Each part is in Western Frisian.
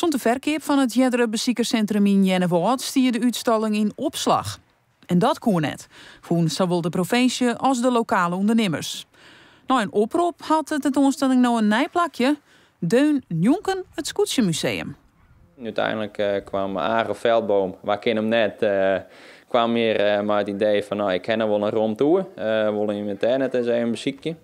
Sûnt de ferkeap fan it eardere besikerssintrum yn Earnewâld stie de útstalling yn opslach. En dat koe net, fûn sawol de provinsje as de lokale ûndernimmers. Nei in oprop hat de tentoanstelling no in nij plakje, deun njonken it Skûtsjemuseum. Uteinlik kwam Age Veldboom, wa kin him net, kwam hjir mei it idee fan, no, ik ha noch wol in romte oer, wolle jim it dêr net ris even besykje?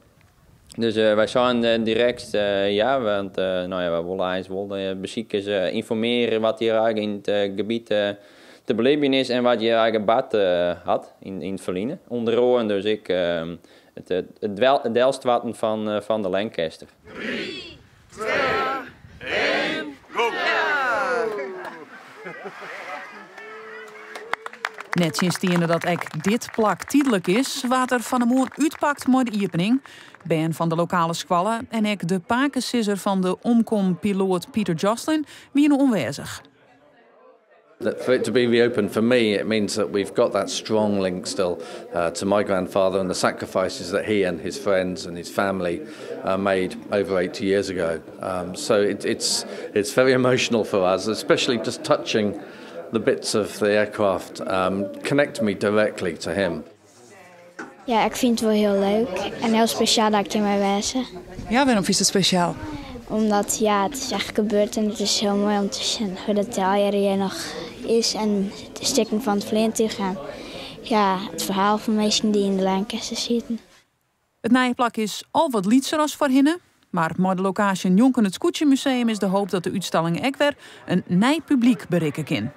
Dus wy seinen direkt ja, want no ja, wy wolle eins wol de besikers ynformearje wat hjir eigentlik yn it gebiet te belibjen is en wat hjir eigentlik bard hat yn it ferline. Under oaren dus ek it delstoarten fan de Lancaster. 3, 2, 1, go! Nettsjinsteande dat ek dit plak tydlik is, waard der fan 'e moarn útpakt mei de iepening. Bern fan de lokale skoalle en ek de pakesizzer fan de omkommen piloat Peter Joslin wiene oanwêzich. For it to be reopened for me, it means that we've got that strong link still to my grandfather and the sacrifices that he and his friends and his family made over 80 years ago. So it's very emotional for us, especially just touching the bits of the aircraft connect me directly to him. Ja, ik fyn it wol hiel leuk en hiel spesjaal dat ik hjir mei wêze. Ja, wêrom fynst it spesjaal? Omdat ja, it is echt gebeurd en it is hiel moai om te sjen hoe't it allegear hjir noch is en de stikken fan it fleantúch en ja, it ferhaal fan minsken dy't yn de Lancaster sieten. It nije plak is al wat lytser as foarhinne, mar mei de lokaasje njonken it Skûtsjemuseum is de hoop dat de útstalling ek wer in nij publyk berikke kin.